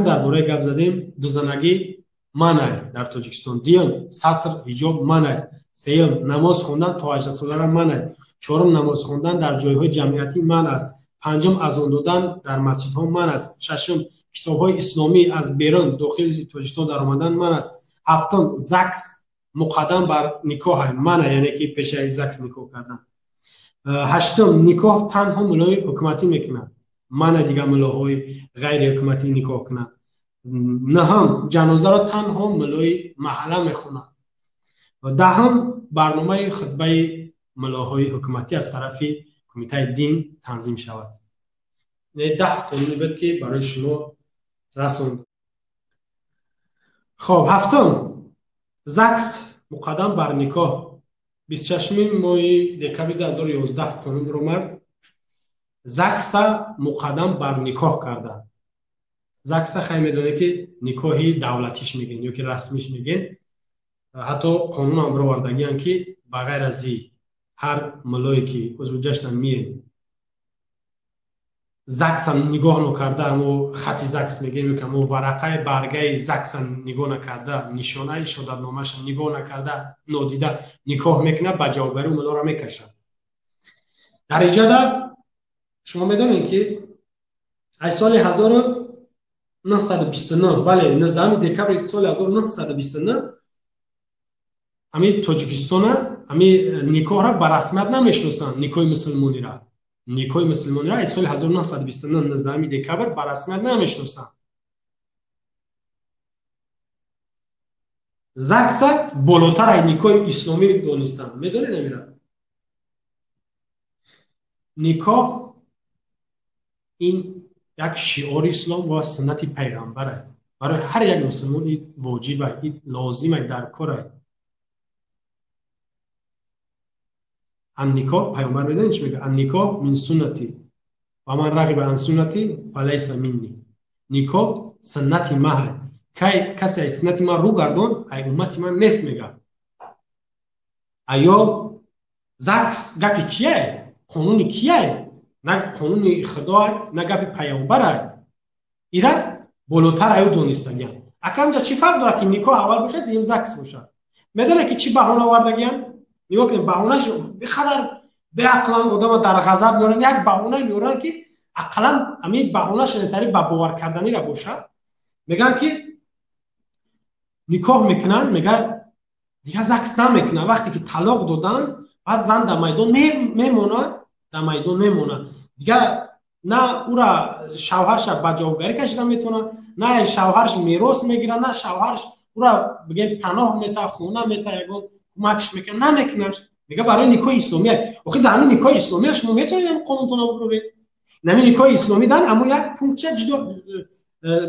Якум дар бораи гап задем, дузанагӣ манъ дар Тоҷикистон. Дуюм, сатр ҳиҷоб манъ. Сеюм, намоз хондан то 18 солара манъ. Чорум, намоз хондан дар ҷойҳои ҷамъиятӣ манъ аст. Панҷум, азон додан дар масҷидҳо манъ аст. Шашум, китобҳои исломӣ аз берун дохили Тоҷикистон даромадан манъ аст. Ҳафтум, ЗАГС муқаддам бар никоҳ манъ, яъне ки пешаи ЗАГС никоҳ кардан. Ҳаштум, никоҳ танҳо мулои ҳукуматӣ мекунад, манъ дигар мулоҳои ғайриҳукуматӣ никоҳ кунанд. Наҳум, ҷанозаро танҳо мулои маҳалла мехонад. Даҳум, барномаи хутбаи мулоҳои ҳукуматӣ аз тарафи кумитаи дин танзим шавад. 10 қонуне буд ки барои шумо расонд. Хоб, ҳафтум, ЗАГС муқаддам бар никоҳ. 26 моҳи декабри 2011 қонун баромад. ЗАГСа муқаддам бар никоҳ карда. ЗАГСа хай медонед ки никоҳи давлатиш мегӯянд ё ки расмиш мегӯянд. Ҳатто қонунам баровардагианд ки ба ғайр аз ҳар мулое ки узви ҷашнам мием ЗАГСам нигоҳ накарда, амо хати ЗАГС мегӯем ё ки амо варақаи баргаи ЗАГСам нигоҳ накарда, нишонаи шодатномаашам нигоҳ накарда, нодида никоҳ мекунад, ба ҷавобгарӣ мулоро мекашад. Дар иҷода шумо медонед ки аз соли 1929, бале, 19 декабри соли 1929 ҳамин Тоҷикистона ҳамин никоҳра ба расмият намешиносанд, никоҳи мусулмонира. Никоҳи мусулмонира аз соли 1929 19 декабр ба расмият намешиносанд. ЗАГСа болотар аз никоҳи исломӣ донистанд. Медонед амира? Никоҳ ин як шиори ислом ва суннати пайғамбар аст. Барои ҳар як мусулмон ин воҷиб аст, ин лозим аст, дар кор аст. Ан-никоҳ, пайғамбар медонед чӣ мегӯяд? Ан-никоҳ мин суннати ва ман рағиба ан суннати фалайса минни. Никоҳ суннати ман аст. Кай касе аз суннати ман рӯ гардон, ай уммати ман нест мегӯяд. Аё ЗАГС гапи кияй? Қонуни кияй? На қонуни Худо, на гапи пайғамбар. Ира болотар аю донистагианд. Акамҷа чӣ фарқ дорад ки никоҳ аввал бошад, дуюм ЗАГС бошад? Медонед ки чӣ баҳона овардагианд? Нигоҳ кунед, баҳонаш беқадар беақлан одама дар ғазаб меоранд, як баҳона меоранд ки ақаллан ҳамин баҳонаш тари ба бовар карданира бошад. Мегӯянд ки никоҳ мекунанд, мегӯяд дигар ЗАГС намекунанд. Вақте ки талоқ доданд, баъд зан дар майдон мемонад, дар майдон мемонад. Дигар на ӯра шавҳарша ба ҷавобгарӣ кашида метавонад, на шавҳарш мерос мегирад, на шавҳарш ӯра бигем паноҳ метаҳад, хона метаҳад, ягон кӯмакш мекунад, намекунад. Мегӯяд барои никоҳи исломӣ. Охир дар ҳамин никоҳи исломӣ шумо метавонед ҳамин қонунтонро бибуред. Ҳамин никоҳи исломӣ дан аммо як пунктча ҷудо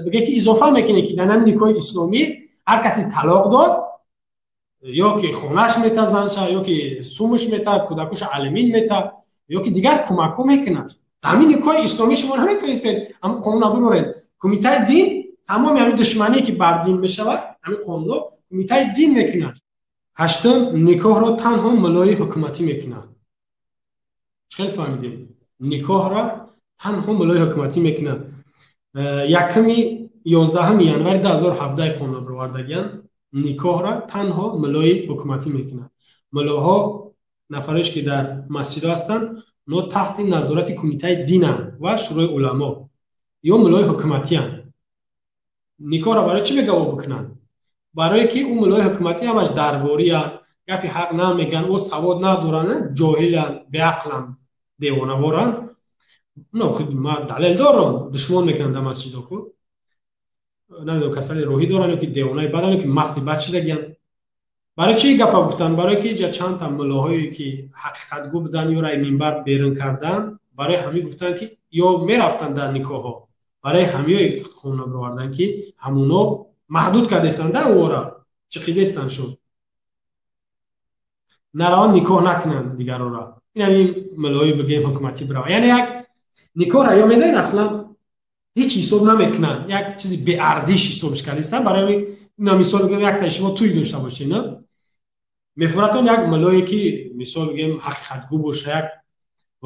бигӯяд ки изофа мекунед ки дар ҳамин никоҳи исломӣ ҳар касе талоқ дод, ё ки хонаш метаҳад занша, ё ки сумаш метаҳад, кӯдакуша алимин метаҳад, ё ки дигар кӯмакҳо мекунад. Дар ҳамин никоҳи исломӣ шумо наметавонистед ҳамин қонунро бибуред. Кумитаи дин тамоми ҳамин душмание ки бар дин мешавад, ҳамин қонунҳо кумитаи дин мекунад. Ҳаштум, никоҳро танҳо мулои ҳукуматӣ мекунад. Чӣ хел фаҳмидем? Никоҳро танҳо мулои ҳукуматӣ мекунад. 1-11 январи 2017 қонун баровардагианд, никоҳро танҳо мулои ҳукуматӣ мекунад. Мулоҳо нафареш ки дар масҷидҳо ҳастанд, онҳо таҳти назорати кумитаи динанд ва шӯрои уламо ё мулои ҳукуматианд. Никоҳро барои чӣ мегӯяд бикунанд? Барое ки ӯ мулои ҳукуматӣ ҳамаш дарборианд, гапи ҳақ намегӯянд, ӯ савод надоранд, ҷоҳиланд, беақланд, девонаворанд. Ман далел дорам, душмон мекунанд дар масҷидҳо ку. Намедонам касали рӯҳӣ доранд ё ки девонаи баданд ё ки масти бад шидагианд. Барои чӣ гапа гуфтанд? Барое ки ҷа чандта мулоҳое ки ҳақиқатгӯ буданд ё рай минбар берун карданд, барои ҳамин гуфтанд ки ё мерафтанд дар никоҳҳо. Барои ҳамиое қонун бароварданд ки ҳамуно маҳдуд кардестанд ӯро, чиқидестанд шуд. Нараванд никоҳ накунанд дигарора. Ин ҳамин мулои бигем ҳукуматӣ бирава. Яъне як никоҳро ё медонед аслан ҳеҷ ҳисоб намекунанд, як чизи беарзиш ҳисобш кардестанд. Барои ҳамин ина мисол бигем якта шумо тӯй дошта бошед, на? Мефуратон як мулое ки мисол бигем ҳақиқатгӯ боша, як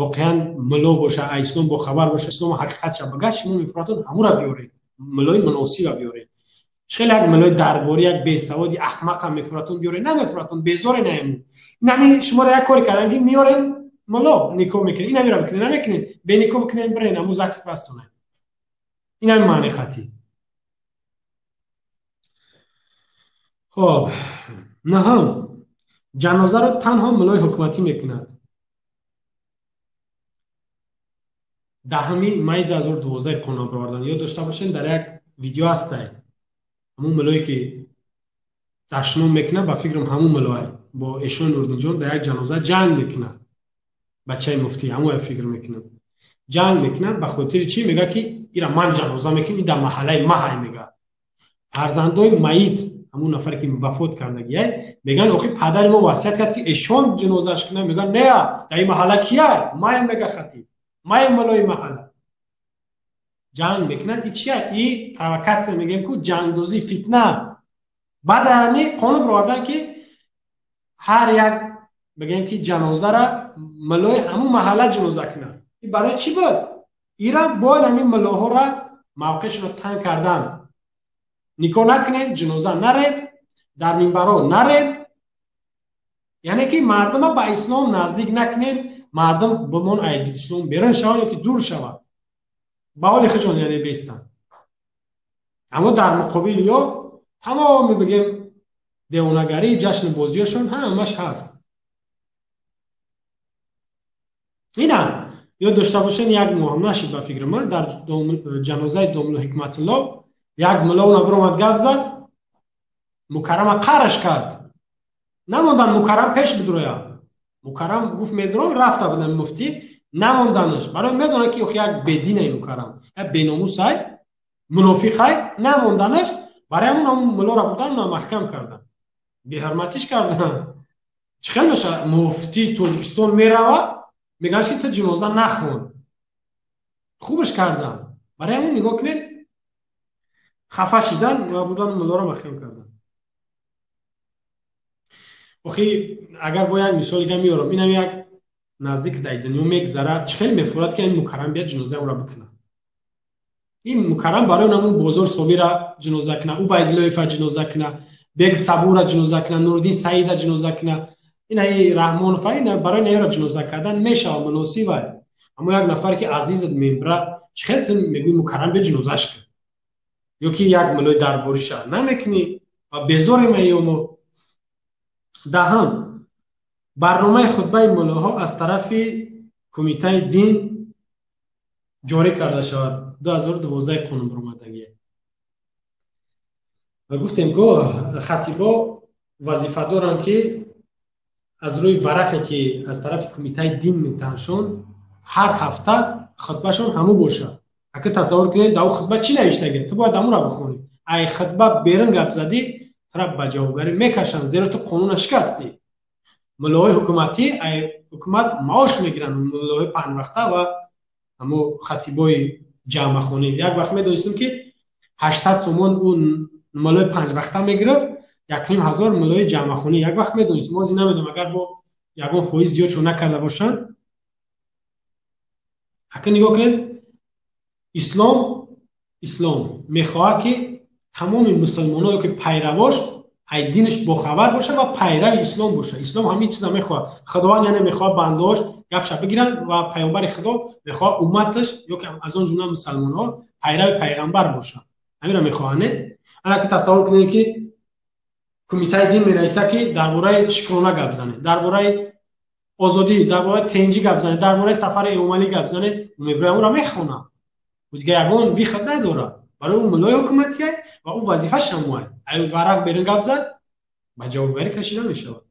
воқеан муло боша, ислом бохабар боша, ислом ҳақиқатша бигӯяд, шумо мефуратон ҳамура биёред. Мулои муносиба биёред. Хеле як мулои дарборӣ, як бесаводи аҳмақам мефуратон биёред, намефуратон, безоре наему. Инами шуморо як кори кардан ки меорен муло никоҳ мекунед, инамиро мекунед, намекунед, бе никоҳ мекунед, бирен аму закс бастонед. Инами маъни хатӣ. Хоб, наҳам, ҷанозаро танҳо мулои ҳукуматӣ мекунад. 10 май 2012 қонун баровардан. Ёд дошта бошед, дар як видео ҳастай. Ҳамун мулое ки дашном мекунад, ба фикрам ҳамун мулое бо Эшон Нурдинҷон дар як ҷаноза ҷанг мекунад. Бачаи муфтӣ ҳамон фикр мекунад. Ҷанг мекунад ба хотири чӣ? Мегӯяд ки ира ман ҷаноза мекунам, ин дар маҳаллаи ма ҳай мегӯяд. Фарзандои майит, ҳамун нафаре ки вафот кардагиай, мегӯянд охи падари мо васият кард ки эшон ҷанозааш кунад. Мегӯянд не, дар ин маҳалла кияй? Маям, мега хатиб. Маям мулои маҳалла. Ҷанг мекунад. И чия? И провокатсия мегӯем ку, ҷангдозӣ, фитна. Баъд ҳами қонун баровардан ки ҳар як бигӯем ки ҷанозара мулои ҳамун маҳалла ҷаноза кунад. И барои чӣ буд? Ира бояд ҳамин мулоҳоро мавқеашонро танг кардан. Никоҳ накунед, ҷаноза наред, дар минбаро наред. Яъне ки мардума ба ислом наздик накунед, мардум бимон айди ислом берун шаванд ё ки дур шаванд. Ба ҳоли худшон яъне бестанд. Аммо дар муқобили ё тамоми бигем девонагарӣ, ҷашну бозиёшон ҳамаш ҳаст. Ина ёд дошта бошед, як моҳ нашид ба фикри ман, дар ҷанозаи домулло Ҳикматулло як мулло уна биромад гап зад, Мукаррама қараш кард. Намондан Мукаррам пеш бидрояд. Мукаррам гуфт медурам, рафта будам муфтӣ, намонданаш. Барои медонад ки охи як бединай Мукаррам, як беномусай, мунофиқай, намонданаш. Барои ҳамон ҳамон муллоро бурдан, уна маҳкам кардан. Беҳурматиш кардан. Чӣ хел мешавад? Муфтии Тоҷикистон меравад, мегӯяд ки ту ҷаноза нахон. Хубаш кардан. Барои ҳамон нигоҳ кунед, хафа шидан ва бурдан муллоро маҳкам кардан. Охи агар бо як мисол дига меорам, инам як наздик дар дунё мегзарад, чӣ хел мефурад ки ин Мукаррам бияд ҷанозаи ӯро бикунад. Ин Мукаррам барои ҳамун Бозор Собира ҷаноза кунад, Убайдуллоева ҷаноза кунад, Бег Сабура ҷаноза кунад, Нуриддин Саида ҷаноза кунад, ина Раҳмонов ина барои наёра ҷаноза кардан мешавад, муносиб аст. Аммо як нафаре ки азизат мембра, чӣ хел ту мегӯӣ Мукаррам биё ҷанозаш кун? Ё ки як мулои дарборӣ шавад, намекунӣ ва безорем ё мо. Даҳам, барномаи хутбаи муллоҳо аз тарафи кумитаи дин ҷорӣ карда шавад. 2012 қонун баромадагӣ. Ва гуфтем ко хатибо вазифа доранд ки аз рӯи варақе ки аз тарафи кумитаи дин метаҳшон, ҳар ҳафта хутбашон ҳаму бошад. Ака тасаввур кунед, дар хутба чӣ навиштагӣ? Ту бояд ҳамуро бихонӣ. Ай хутба берун гап задӣ, тура ба ҷавобгарӣ мекашанд, зеро ту қонуна шикастӣ. Муллоҳои ҳукуматӣ ай ҳукумат маош мегиранд, муллоҳои панҷвақта ва ҳамо хатибои ҷамъахонӣ. Як вақт медонистем ки 800 сомон ӯ муллои панҷвақта мегирифт, 1500 муллои ҷамъахонӣ. Як вақт медонистем, ҳозир намедонам агар бо ягон фоиз зиёд шо накарда бошанд. Ака нигоҳ кунед, ислом мехоҳад ки тамоми мусулмоно ки пайравош ай динаш бохабар бошад ва пайрави ислом бошад. Ислом ҳамин чиза мехоҳад. Худованд яъне мехоҳад бандош гапша бигиранд ва паёмбари Худо мехоҳад умматаш ё ки аз он ҷумла мусулмонҳо пайрави пайғамбар бошанд. Ҳаминро мехоҳад, не? Ана ки тасаввур кунед ки кумитаи дин менависад ки дар бораи шукрона гап занед, дар бораи озодӣ, дар бораи тенҷӣ гап занед, дар бораи сафари Эмомалӣ гап занед, мегӯяд ӯро мехонам. Ӯ дига ягон вихат надорад. Барои ӯ муллои ҳукуматия ва ӯ вазифааш ҳамоай. Ай варақ берун гап зад, ба ҷавобгарӣ кашида мешавад.